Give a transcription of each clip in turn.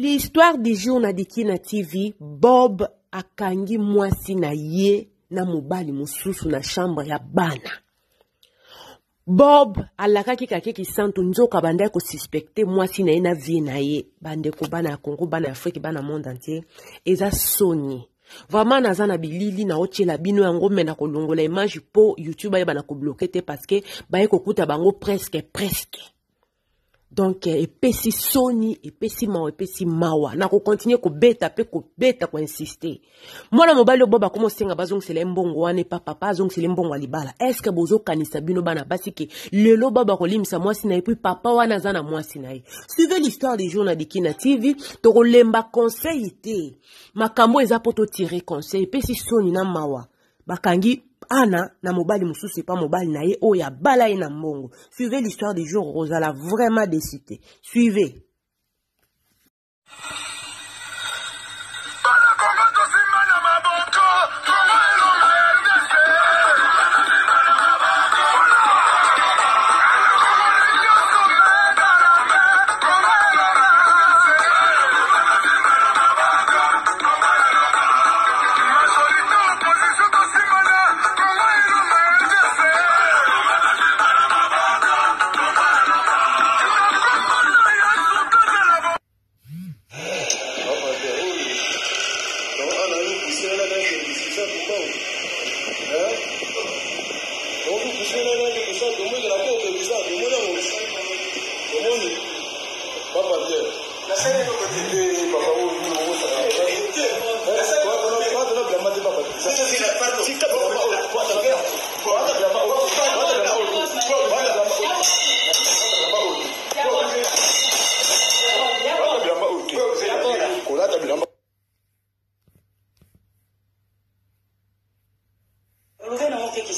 L'histoire du jour na Dikina TV, Bob akangi mwasi na ye na mobali mosusu na chambre ya bana. Bob alakaki kake kisantu nzoka abandaki kosuspekte mwasi na ye na vie na ye. Bandeko bana ya Congo, bana ya Afrique, bana monde entier, eza soni. Vraiment naza na bilili na otiela bino yango me na kolongola image po YouTube ayeba na kobloke te parce que baye kokuta bango presque presque. Donc epesi soni, epesi mawa, epesi mawa. Na kokontinue kobeta pe kobeta koinsiste. Mwana mobali oyo Bob akoma osenga bazongisela ye mbongo wana epa papa azongisela ye mbongo ya libala. Est-ce que bozokanisa bino bana basi ke lelo Bob akolimisa mwasi na ye puis papa wana aza na mwasi na ye? Suivez l'histoire du jour na Dikina TV, tokolemba conseil te. Makambo eza po to tirer conseil, epesi soni na mawa. Bakangi Anna na mobali mosusu epa mobali na ye oyo abala ye na mbongo. Suivez l'histoire du jour, ozala vraiment déçu te. Suivez. Bana Congo tosimba na maboko, Congo elonga RDC.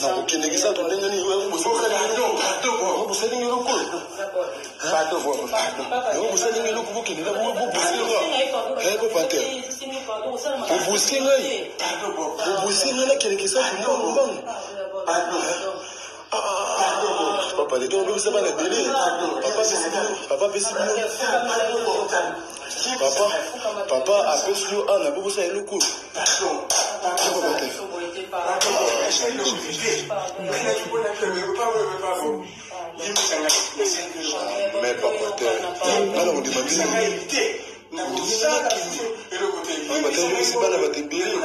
Nakokende kisantu ndenge nini? Bosalingi eloko oyo, bosalingi eloko, bokende na bobusinga bopanter, bobusi ngai, bobusi ngai, nakende kisantu mbangu mbangu. Papa leta obebisa bana ebele. Papa apesi bino, papa apesi bino, papa, papa apesi yo ana bobosala eloko oyo. Mais papa te, nga na kondima bino bebisi bana bato ebele,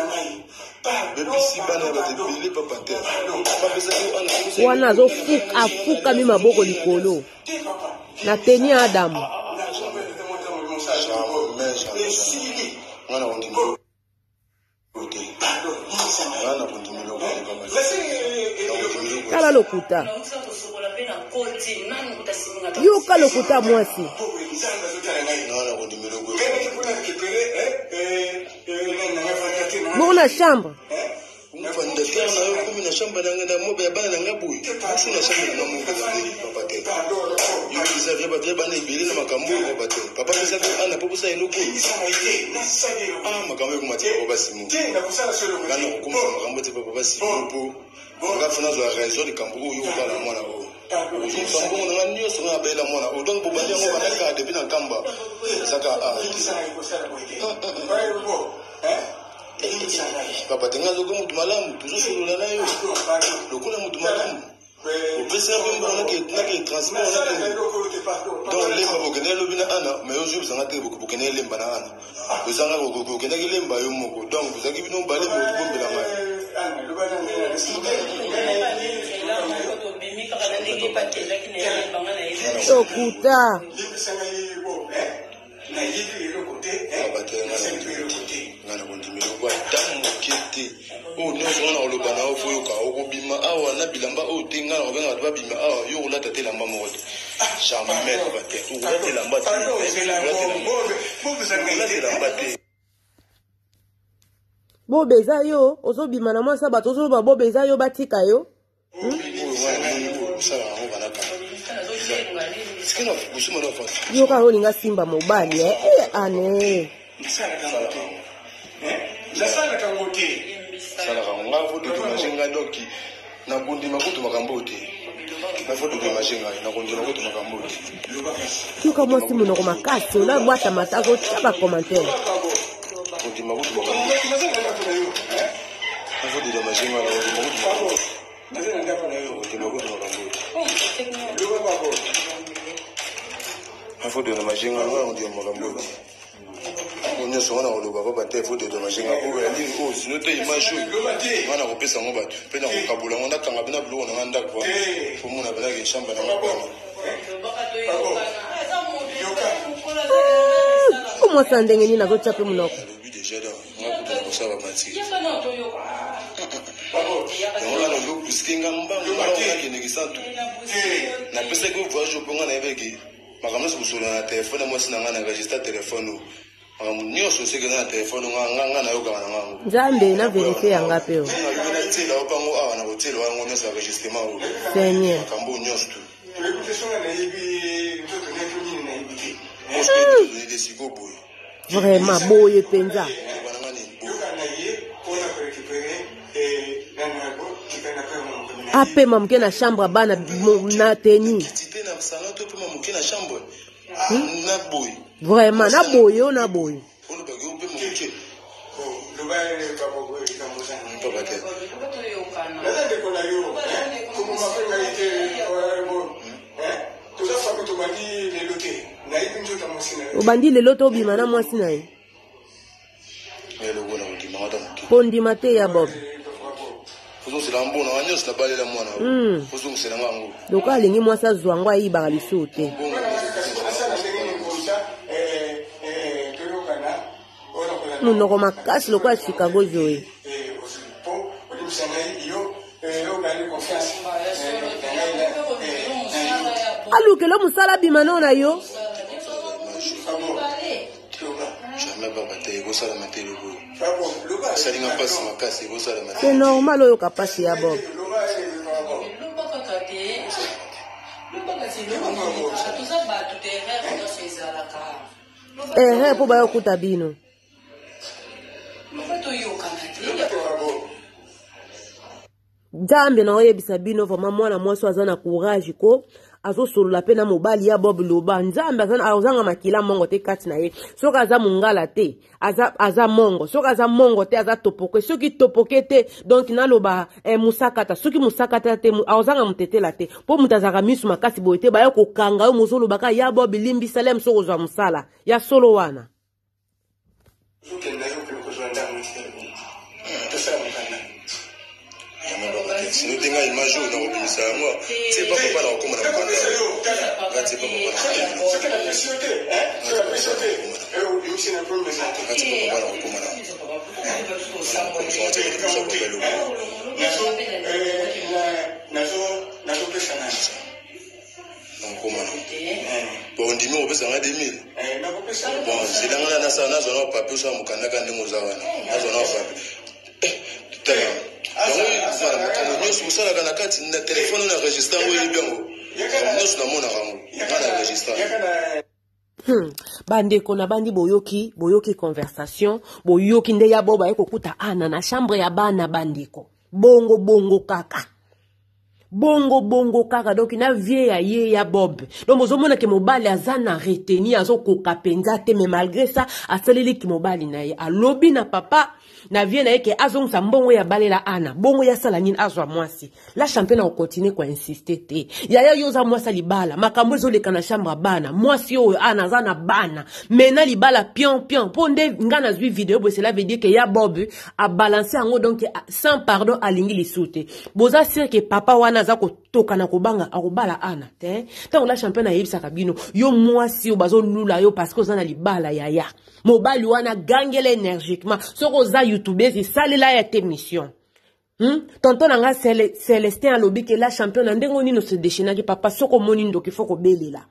bebisi bana bato ebele. Papa te, wana afukami maboko likolo na teni ya Adamu. Jamais, jamais, nga na kondima te, nga na kondima eloko te, papa te. Tala lokuta, yoka lokuta mwasi. Nga na kondima eloko. Bongo na chambre fondateur na yo komi na chambre na ngai na mobe ya bana na ngai boye, mosu na chambre na ngai moko na ndenge. Papa te, yo eza vie bato ya bana ebele na makambo oyo. Papa te, papa pesa mpe ana mpo bosala eloko oyo. Ah, makambo ekoma te, papa basimo. Nga na kokomisa makambo te, papa basimo, mpo nga fo nazwa raison. Likambo oyo obala mwana oyo, okozongisa mbongo na nga nyonso nga nabayela mwana oyo. Donc bobandi yango bandaki depuis na Nkamba, ezaka a papa te. Nga azoki motu malamu, tozosolola na yo lokola motu malamu. Opesi nga mpe mbongo nake transport nakende. Donc lemba bokende elobi na ana, mais ozwi ozanga te. Bokende elemba na ana, ozanga okendaki lemba yo moko. Donc ozalaki bino mibale, bobombela ngai. Lokuta. Nga na kondima eloko ata moke te. Oyo nyonso nga na koloba na yo, foyoka okobima awa na bilamba oyo te. Nga na kobenga bato babima awa, yo kolata te elamba moko te. Jamais, papa te, okolata elamba te, okolata elamba te. Bobe eza yo, ozobima na mwasi ya bato, ozoloba bobe eza yo, batika yo. Yo kaka olinga simba mobali eh, eh, ane. Nasalaka yango te, salaka yango. Nga fo dédommage nga, donc nakondima kutu makambo oyo te. Nafo dédommage ngai, nakondima kutu makambo oyo te. Yoka mwasi monoko makasi, olabwata mata azotya bacommentaire. Kondima kutu makambo. Nafo dédommage ngai, nakondima kutu makambo oyo te. Kondima kutu makambo oyo te. Nafo dédommage ngai, nakondima makambo oyo te. Oyo nyonso nga nakoloba papa te, faut dédommage nga oyo ya nini oyo sino te image oyo nga nakopesa yango bato mpe nakokabola yango nakanga mpe na biloko na nga ndako po mona mpenake chambre na nga bana. Mwasi ya ndenge nini azotya mpe monoko? Alobi déjà donc nga kutu nakosala bamatiki yango wana ozopuske nga mbangu mbangu nakendeki santu napesaki yo voyage mpo nga nayebaki makambo nyonso kosolola na telefone ya mwasi na ngai na registre telefone oyo makambo nyonso oseki eza na telefone nga nga nga nayokaka na ngango. Nzambe na verifie yanga mpe o. Natiela yo mpango awa nakotiela yango nyonso ya enregistrement oyo. Seigneur. Makambo oyo nyonso tu siko boye. Vraiment boye mpenza. Apema moke na chambre ya bana na teni. Vraiment na boye o na boye. Obandi lelo to obima na mwasi na ye. Kondima te ya Bob. Lokola alingi mwasi azwa yango ayibaka lisusu te. Monoko makasi lokola Chicago Joe. Alukelo mosala abima nao na yo. Jamais baba te, ekosalama te eloko oyo esalinga mpasi makasi, ekosalama te. C'est normal oyoka mpasi ya Bob. Erreur mpo baya kokuta bino. Nzambe na oyebisa bino vraiment mwana mwasi aza na courage ko azosolola mpe na mobali ya Bob. Loba Nzambe azanga makila mongo te kati na ye. Soki aza mongala te, aza mongo. Soki aza mongo te, aza topoke. Soki topoke te, donc naloba musakata. Soki musakata te, azanga motetela te, mpo moto azalaka misu makasi boye te. Baya kokanga yo mozolobaka ya Bob limbisa lem soki ozwa mosala ya solo wana. Sino te ngai image oyo nakobimisa yango tie pa papa nakokoma na mokanda nga tie pa papa nga tie pa papa nakokoma na nakokoma na bon ondimi okopesa nga 2000. Bon, zela nga nasala nazwa na papier osala mokanda ka ndenge oza wana nazwa na papier. Tala yango ezala makambo nyonso osalaka na kati na telefone na registre yango oyebi yango makambo nyonso namonaka yango nga na registre. Bandeko na bandi boyoki, boyoki conversation, boyoki nde ya bo baye kokuta ana na chambre ya bana. Bandeko, bongo bongo kaka, bongo bongo kaka. Donc na vie ya ye ya Bob, donc ozomona ke mobali aza na reteni, azokoka mpenza te. Mais malgré ça asaleliki mobali na ye, alobi na papa na vie na ye ke azongisa mbongo ya balela ana bongo ya sala nini azwa mwasi. La championne akokontinue koinsiste te. Yaya, yo oza mwasi ya libala, makambo ezoleka na chambre ya bana. Mwasi oyo ana aza na bana me na libala pion pion mpo nde nga nazwi video boye. Cela veut dire ke ya Bob abalance yango, donc sans pardon alingi lisu te. Boza sûr ke papa wana aza kotoka na kobanga akobala ana te. Ntango la championne ayebisaka bino, yo mwasi oyo bazolula yo parce que oza na libala, yaya, mobali wana gangela énergiquement. Soki oza youtubeuse, esalela ya te mission. Tonton na nga Celestin alobi ke la championne na ndenge nini ose déchaînaki papa. Soki omoni ndoki fo kobelela.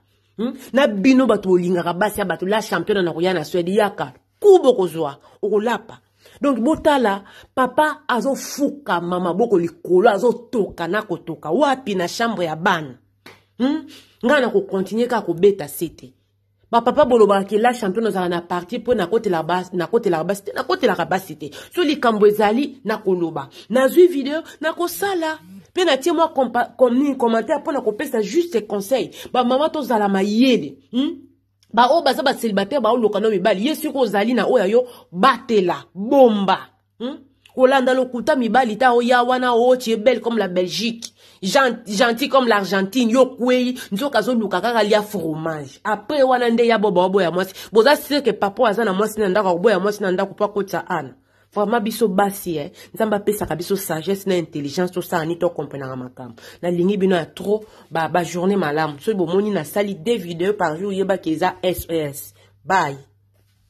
Na bino bato bolingaka basi ya bato, la championne na koya na Swede yaka kubo kozwa okolapa. Donc botala papa azofukama maboko likolo, azotoka na kotoka wapi na chambre ya bana. Ngai na kokontinue kaka kobeta se te. Bapapa bolobaka ke la championne ozala na parti mpo nakotelaka basi te, nakotelaka basi te. So likambo ezali nakoloba, nazwi video nakosala. Mpe natie mwa nini commentaire mpo na kopesa juste conseil. Bamama tozala mayele, Baoyo baza bacélibataire baoluka no mibali, ye soki ozali na oyo ya yo, batela, bomba, Kolanda lokuta mibali ta oya wana, o tu es belle comme la Belgique, gentil comme l'Argentine, yo kwei, nzoka azoluka kaka lia fromage. Après wana nde ya boba oboya mwasi. Boza sûr que papa aza na mwasi na ndako, akoboya mwasi na ndako mpo akotisa ana? Vraiment, biso basi, Nzambe apesaka biso sagesse na intelligence, tosala nini, tokomprenaka makambo. Nalingi bino ya trop. Bajournée ba malamu. Soki bomoni nasali deux vidéos par jour, yebaki eza sos. Bye.